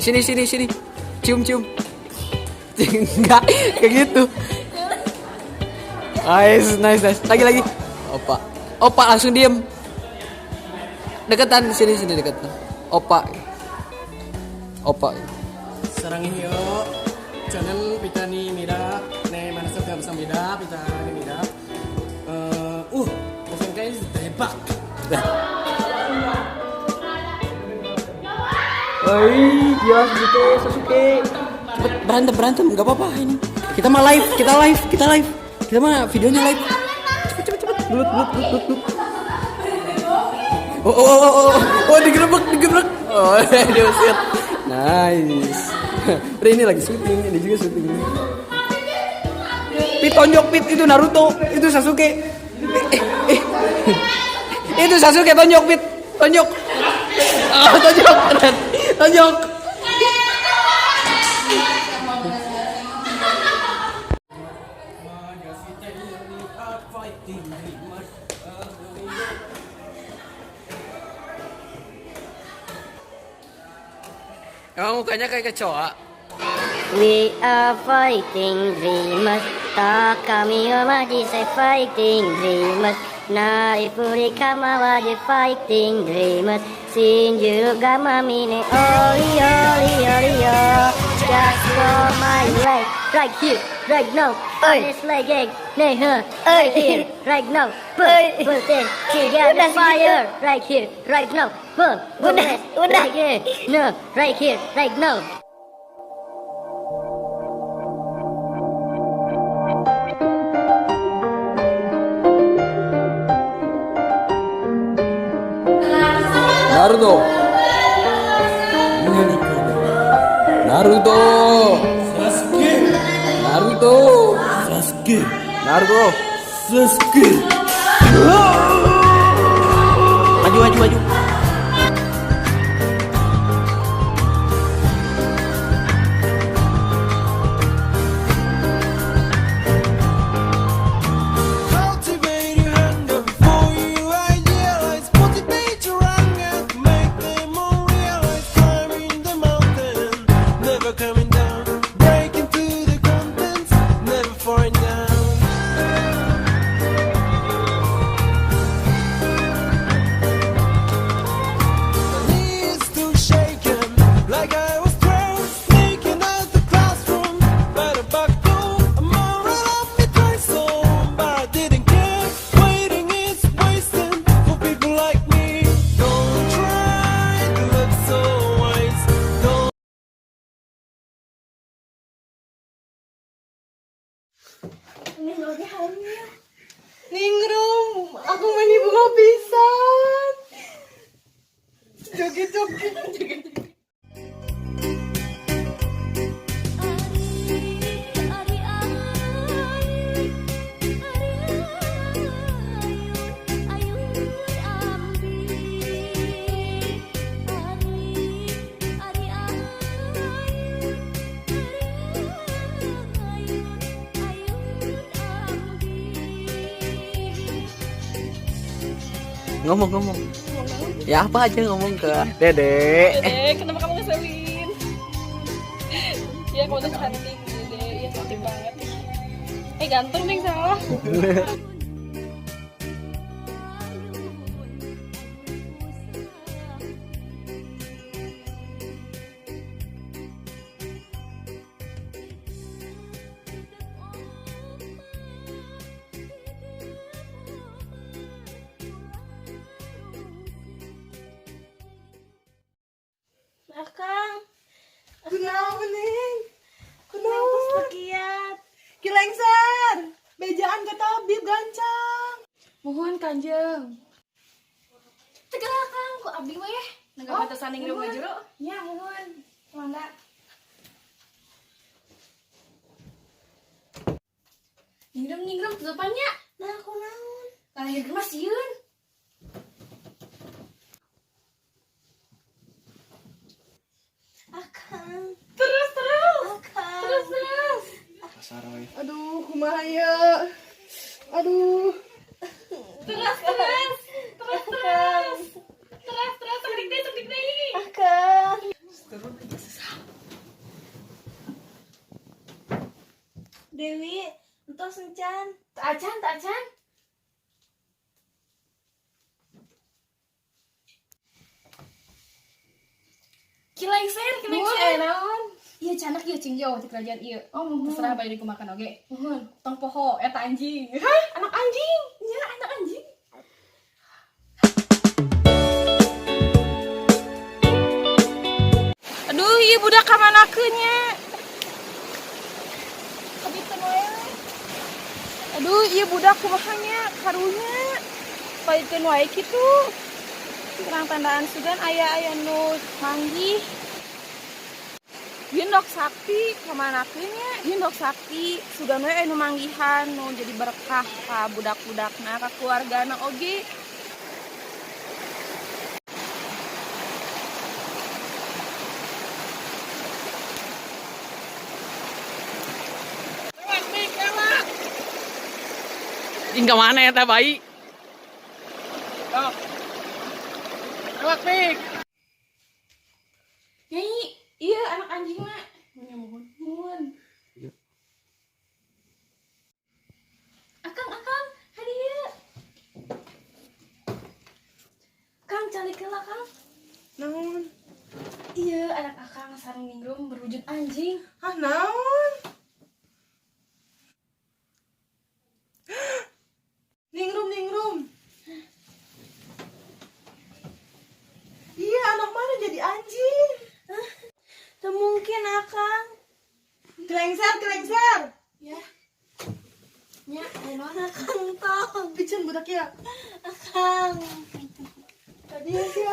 Sini sini sini. Cium cium. Enggak, kayak gitu. Nice, nice, nice. Lagi lagi. Opa. Opa langsung diem. Deketan sini sini deketan. Opa. Opa. 사랑해요. 저는 비타니입니다. 네, 만나서 감사합니다. 비타니입니다. SMK 대박. Oi, ya Sasuke, Sasuke. Cepet berantem berantem, nggak apa-apa ini. Kita mah live, kita live, kita live. Kita mah videonya live. Cepet cepet cepet. Belut belut belut belut. Belut. Oh oh oh oh oh, oh digerebek digerebek. Oh, diusir. Nice. Udah, ini lagi syuting, ini juga syuting. Pit, tonjok Pit, itu Naruto, itu Sasuke. Eh, eh. Itu Sasuke, tonjok Pit, tonjok. Ah, tonjok, keren. Tonjok. Emang mukanya kayak kecoa? We are fighting dreamers. 高みをマジせ fighting dreamers. ないふりかまわじ fighting dreamers. 信じるがまみねおりおりおりお Just for my leg right here, right now. This leg ね huh, right here, right now. Boom, boom, she got the fire right here, right now. Boom, boom, right here, no, right here, right now. Naruto. Naruto. Sasuke. Naruto. Sasuke. Naruto. Sasuke. Maju maju maju. Cultivate your hunger before you idealize. Motivate your anger to make them all realize. Climbing the mountain, never coming down. Break into the contents, never falling down. My knees still shaking, like I was 12, sneaking out the classroom. By the back door, a moral of me tried so, but I didn't care. Waiting is wasting for people like me. Don't try to look so wise. Don't. Ningrum, aku meni bunga pisan. Joget joget joget. Ari ayun, ari ayun, ayun ambi. Ari, ari ayun, ari ayun, ayun ambi. Ngomong ngomong. Ya apa aja ngomong ke Dede. Dede, kenapa kamu ngeselin? Ya kamu tuh cantik, Dede. Ya cantik banget. Eh, ganteng deh, salah. Ayun, ayun Akang, Kunaon, Neng? Kunaon? Kunaon? Kiat. Ki Lengser. Bejaan ke tabib gancang. Mohon, Kanjeng. Tegak, Kang, ku abdi we. Nggak batasan yang oh, jero. Ya, mohon. Mangga. Ningrum ningrum tutupannya. Nah, kunaon? Lahir mah sieun. Akang. Terus terus. Akang. Terus terus. Aduh, kumaha ya? Aduh. Terus terus. Terus terus. Terus terus sedik deui, sedik deui. Akang. Tos encan. Teu acan, teu acan. Ki lengser, ki lengser. Aya naon? Iya canak ieu cing jauh ti kerajaan ieu. Oh, muhun. Terserah bae dikumakan oge. Muhun. Tong poho eta anjing. Hah? Anak anjing. Ya, anak anjing. Aduh, ieu budak ka manakeun nya? Kabiteun wae. Aduh, ieu budak kumaha nya? Karunya. Paiteun wae kitu. Terang tandaan sugan aya-aya nu manggih. Ieu ndog sakti kamanakeun nya? Ieu ndog sakti sugan we aya nu manggihan nu jadi berkah ka budak-budakna, ka keluargana oge. Hingga mana ya teh bayi? Lewat pik. Nyai, iya anak anjing mah. Muhun, muhun. Akang, akang, hadieu. Kang, calik heula, Kang. Naon? Iya, anak akang sareng ningrum berwujud anjing. Hah, naon? Ningrum, ningrum. Iya, anak mana jadi anjing? Teu mungkin akang. Kelengser, kelengser. Ya. Nya, aya naon akang tong. Piceun budak ya. Akang. Tadi ya sih.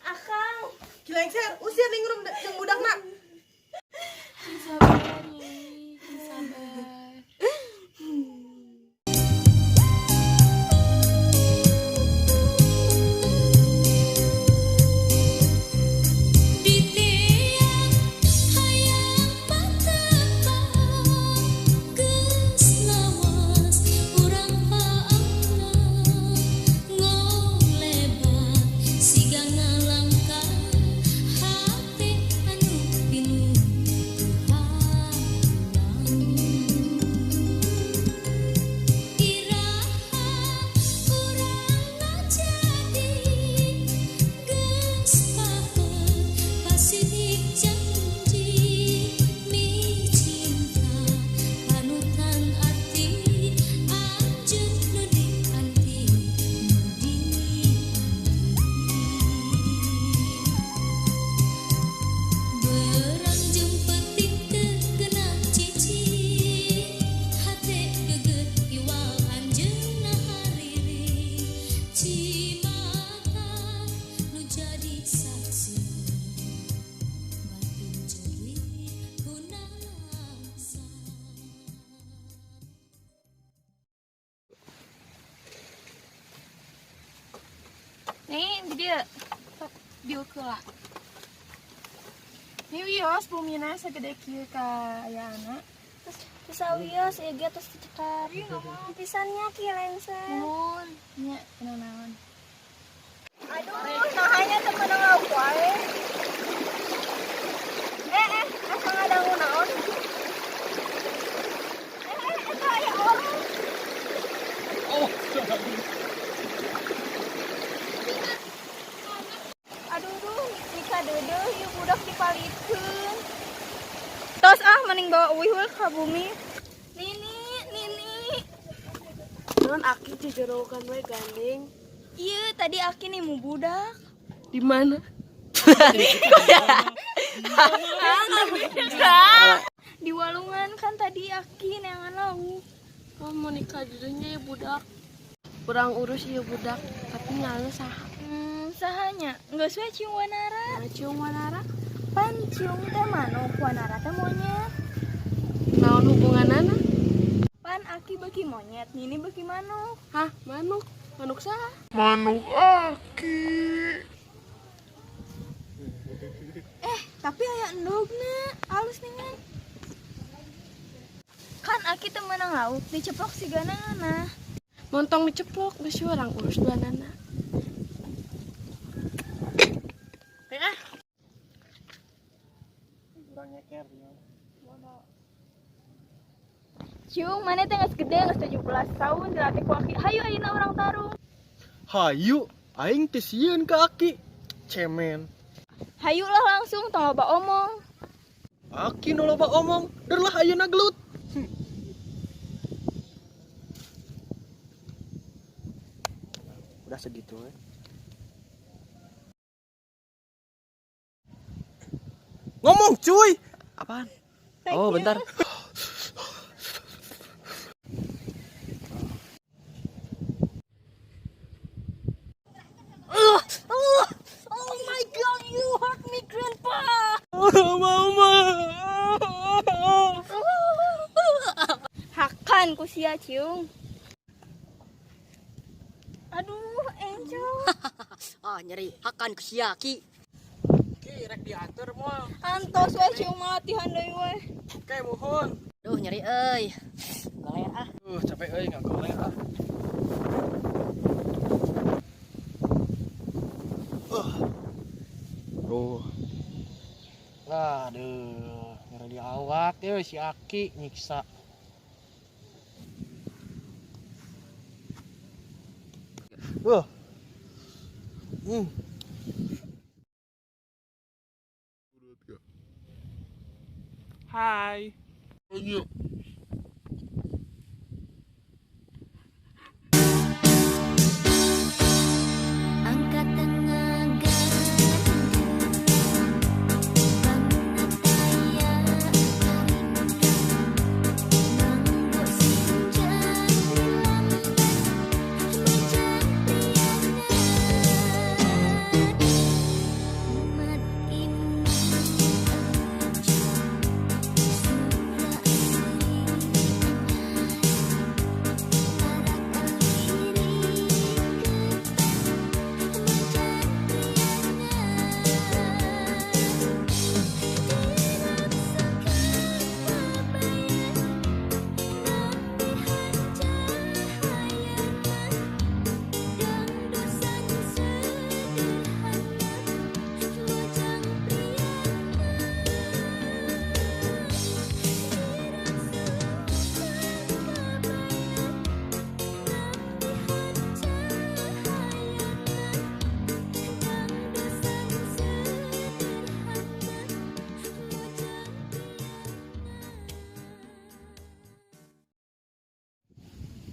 Akang. Kelengser, usir ningrum jeung budakna. Cing sabar, Nyai. Cing sabar. Di tiang hayang patepang geus lawas urang paangna ngolebat siga ngalangkah hate anu pinuh ku Iraha urang ngajadi geus pahet pasidik janji micinta panutan ati anjeun nu dianti nu dianti Berang jeung peuting teu genah cicing hate geget iwal anjeunna hariring cimata nu jadi saksi batin jerih ku nalangsa. Nih, di dieu. Sok diuk heula. Nih wios bumina sagede kieu kaayana. Terus terus awios ieu ge tos dicekap. Pisannya ki lengser. Muhun, nya naon. Aduh, nahanya teu meunang lauk wae. Eh, asa ngadangu naon? Eh, eta aya orang. Oh. Aduh, duh, jika deudeuh ieu budak dipalikeun. Tos ah mending bawa uih we ka bumi. Nini, Nini. Non aki cijerokan we gandeng. Iya, tadi aki nemu budak. Di mana? Di walungan kan tadi aki neangan lauk. Oh, mau nikah dulunya ya budak. Kurang urus ya budak, tapi ngale saha. Sahanya geus we ciung wanara. Nah, ciung wanara. Pan ciung teh manuk, wanara teh monyet. Naon hubunganana? Pan aki beuki monyet, Nini beuki manuk. Hah, manuk? Manuk saha? Manuk aki. Tapi aya endogna, alus ningan. Kan aki teu meunang lauk, diceplok sigana ngeunah. Montong diceplok, geus urang urus duanana. Care ya. Ciung, mana teh geus gede, geus 17 tahun dilatih ku aki. Hayu ayeuna urang tarung. Hayu, aing teh sieun ka aki. Cemen. Hayu lah langsung tong loba omong. Aki nu loba omong, der lah ayeuna gelut. Udah segitu we. Ngomong cuy. Apaan? Oh, bentar. Oh my god, you hurt me, grandpa. Mama. Hakan ku sia Ciung. Aduh, Angel. Ah, nyeri. Hakan ku sia, Ki. Ki rek diatur moal. Antos we Ciung mah latihan deui we. Oke, mohon. Duh, nyeri euy. Goler ah. Capek euy ngagoler ah. Duh. Aduh, nyeri di awak ya si Aki nyiksa. Wah. Hai. Angkat tenaga bangun taya manggo sinjang umat ini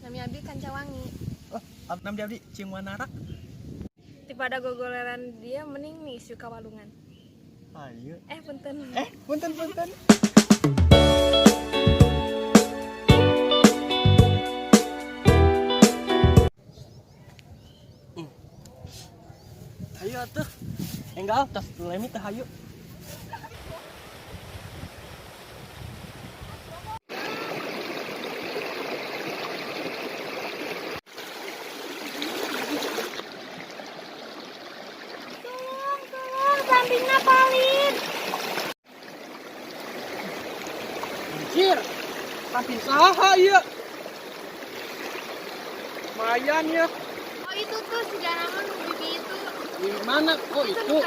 Nami abi Kancawangi. Oh, nami abdi Ciung Wanara. Daripada gogoleran dia mending nih suka walungan. Ayo. Punten. Punten punten. Hayu atuh. Enggal tos lemi teh hayu. Tolong, tolong, sampingna palit. Anjir. Samping saha ieu? Lumayan ya. Oh itu tuh si Janaman bibi itu. Di mana kok itu?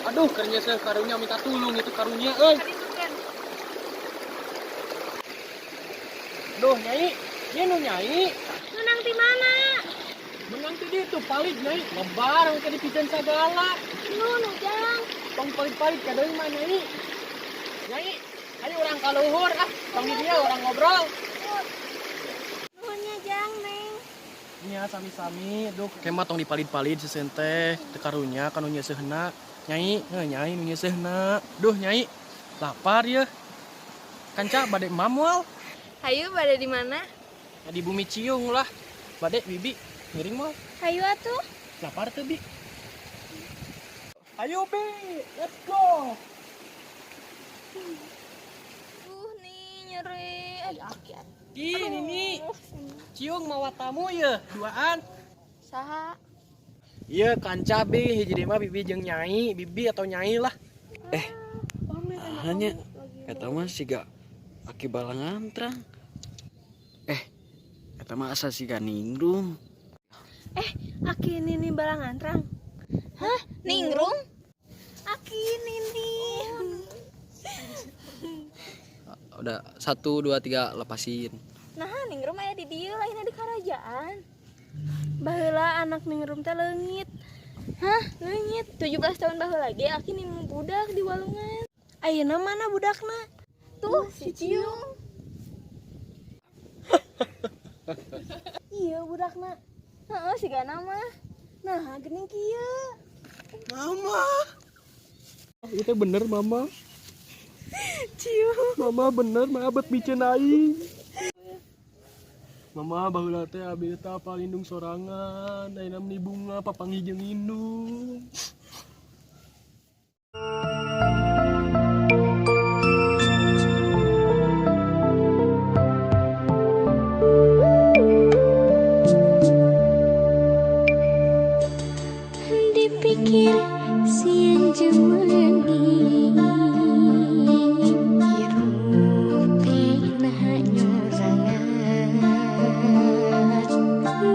Aduh, kerja saya karunya minta tulung itu karunya euy. Duh, Nyai. Ieu nu Nyai. Menang di mana? Menang tadi itu palit Nyai. Lebar engke dipijen sagala. Nu, nu jang. Tong palit-palit kadeung mah Nyai. Nyai, ayo urang ka luhur ah. Tong di dieu urang ngobrol. Nuhunnya jang, Neng. Nya sami-sami, duh kemah tong dipalit-palit seseun teh, teu karunya kanu nyeuseuhna. Nyai, heuh Nyai nu nyeuseuhna. Duh Nyai, lapar ye. Kanca bade mamual. Hayu pada di mana? Ya, di bumi Ciung lah. Bade bibi ngiring moal. Hayu atuh. Lapar teu bi? Ayo bi, let's go. Nih nyeri. Aduh, aki. Ih, Nini. Ciung mawa tamu ye, duaan. Saha? Iya, kanca bi, hiji deui mah bibi jeung Nyai, bibi atau Nyai lah. Hanya eta mah siga aki balangantrang. Eta mah asa siga ningrum. Aki Nini balangantrang. Hah? Ningrum? Aki Nini. Udah, satu, dua, tiga, lepasin. Nah, ningrum aya di dieu lainnya di kerajaan. Baheula anak ningrum teh leungit. Hah, leungit 17 tahun baheula ge aki nemu budak di walungan. Ayeuna mana budakna? Tuh, si Ciung. Iya budakna. Heeh, sigana mah. Nah, geuning kieu. Mama. Itu bener mama. Cium. Mama bener, mama bet miceun aing. Mama baheula teh abi teh apal indung sorangan, ayeuna meni bunga papanggih jeung indung. Dipikir sieun jemengi hirup teh naha nyorangan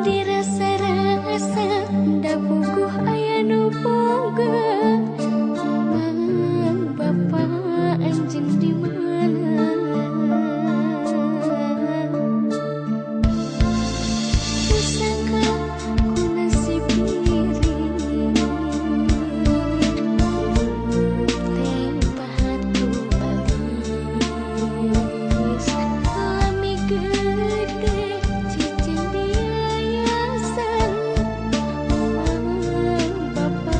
dirasa-rasa da puguh aya nu boga. Mang bapa anjeun di mana? Kusangka ku nasib diri teh pahatu balis lami gede cicing di yayasan. Mang bapa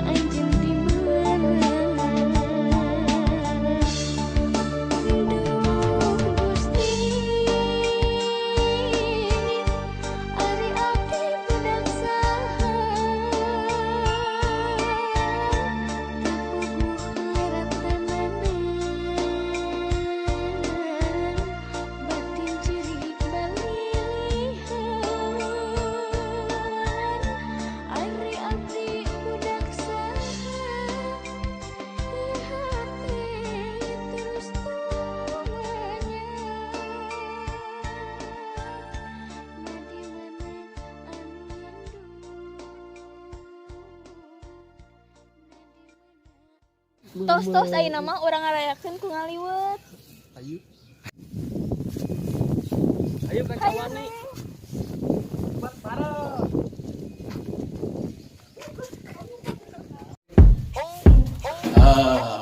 anjeun di mana? Duh Gusti, ari abdi budak saha? Teu puguh leratanana, batin cerik balilihan. Ari abdi budak saha? Ieu hate terus tumanya. Na di mana anu ngandung? Tos-tos ayeuna mah urang ngarayakeun ku ngaliwet. Ayo. Ayo kancawani. Cepat bareng. Ah.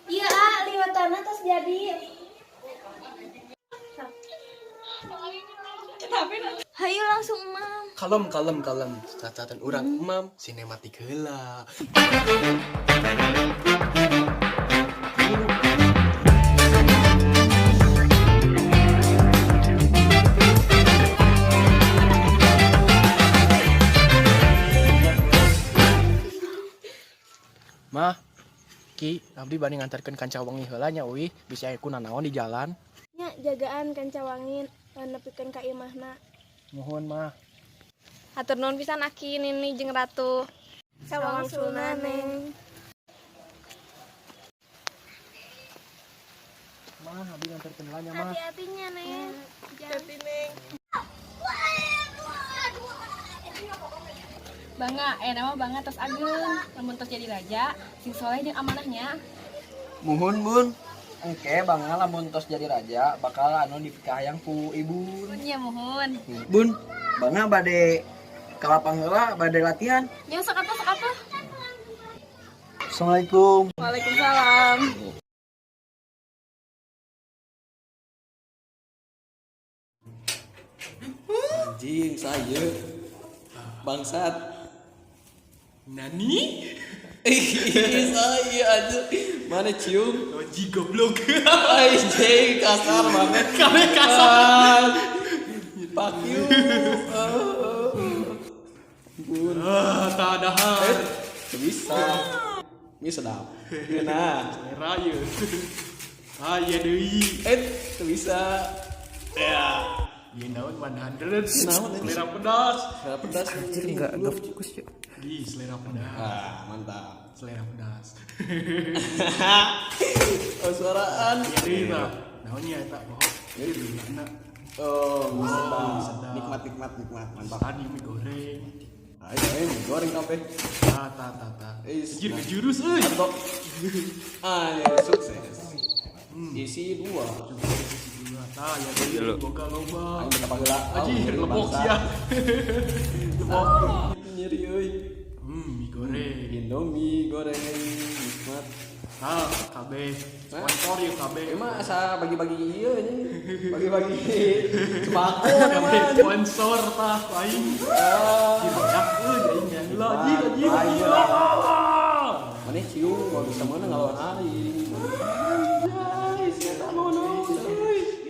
Iya, ah, liwetanna tos jadi. Hayu langsung emam. Kalem, kalem, kalem. Catatan urang emam sinematik heula. Mah, Ki, abdi bade nganterkeun kanca wengi heula nya uih, bisi aya kunanaon di jalan. Nya jagaan kanca wangin nepikeun ka imahna. Muhun, mah. Hatur nuhun pisan Aki, Nini jeung Ratu. Sawangsulna, Neng. Mah, abdi nganterkeun heula nya, mah. Hati-hatinya, Neng. Hati, Neng. Bangga, nama bangga tos ageung, lamun tos jadi raja, sing soleh jeung amanahnya. Muhun bun. Engke bangga lamun tos jadi raja bakal anu dipikahayang ku ibu. Nya muhun. Bun, bangga bade ka lapang heula bade latihan. Nya sok atuh, sok atuh. Assalamualaikum. Waalaikumsalam. Anjing saya. Bangsat. Nani? Saya aja. Mana cium? Oji goblok. Anjing kasar banget. Kami kasar. Fuck you. Ampun. Tak ada hal. Bisa. Ini sedap. Nah, selera ye. Ah, iya deui. Teu bisa. Ya. Ieu naon 100. Naon, selera pedas. Selera pedas. Anjir enggak fokus ya. Di selera pedas. Ah, mantap. Selera pedas. Oh, suaraan. Iya deui tah. Naon nya eta bohong. Ieu Oh, sedap. Nikmat nikmat nikmat. Mantap. Tadi mie goreng. Ayo, ayo mie goreng kabeh. Ta ta ta ta. Anjir ngejurus euy. Mantap. Ayo, sukses. Isi 2. Isi 2. Tah, ya deui boga loba. Aing betapa heula. Anjir, lebok sia. Lebok. Nyeri euy. Mie goreng. Indomie goreng nikmat. Tah, kabeh. Sponsor yeuh kabeh. Emang asa bagi-bagi ieu anjing. Bagi-bagi sembako kabeh sponsor tah aing. Anjir, banyak euy aing heula anjir anjir. Maneh cium mau bisa meunang ngalawan aing. Anjay, sia tah mono euy.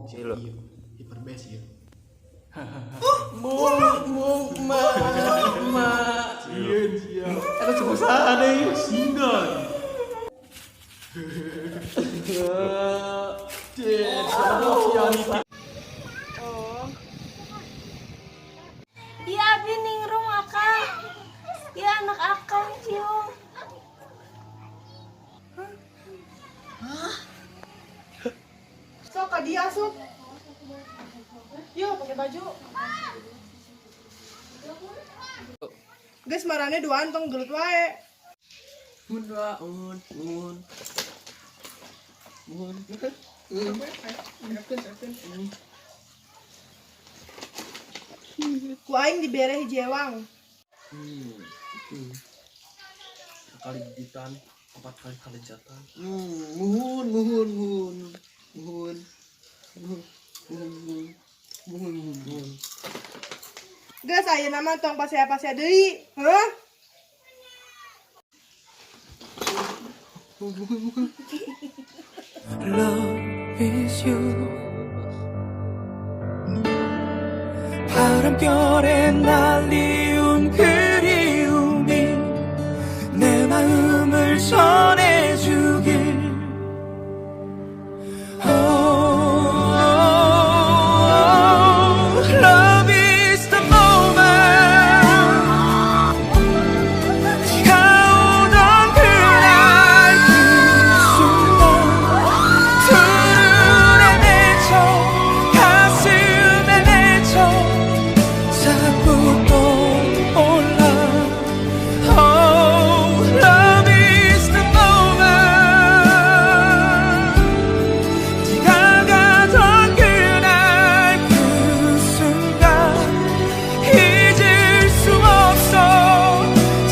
Cilo. Hiperbase ieu. Mung mung ma ma. Sieun sia. Eta cukup deui. Singgan. Oh. Iya abi ningrum akang. Iya anak akang cium. Hah? Sok ka dia asup. Yuk pakai baju. Guys, marane duaan tong gelut wae. Mun dua un un. Mun. Ku aing dibere hiji ewang. Sekali gigitan, 4 kali kalejatan. Muhun muhun muhun. Muhun. Muhun muhun. Muhun muhun. Geus ayeuna mah tong pasea-pasea deui. Heuh? Love is you. 바람결에 날리운 그리움이 내 마음을 전해주길. Oh, love is the moment. 네가 오던 그날 그 순간 두 눈에 맺혀 가슴에 맺혀 자꾸 떠올라. Oh, love is the moment. 네가 가던 그날 그 순간 잊을 수 없어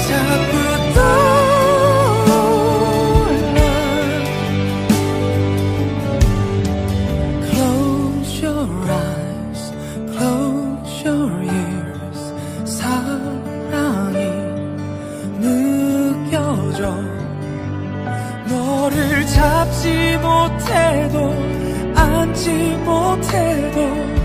자꾸 떠올라. Close your eyes, close your ears. 사랑이 느껴져. 너를 잡지 못해도 안지 못해도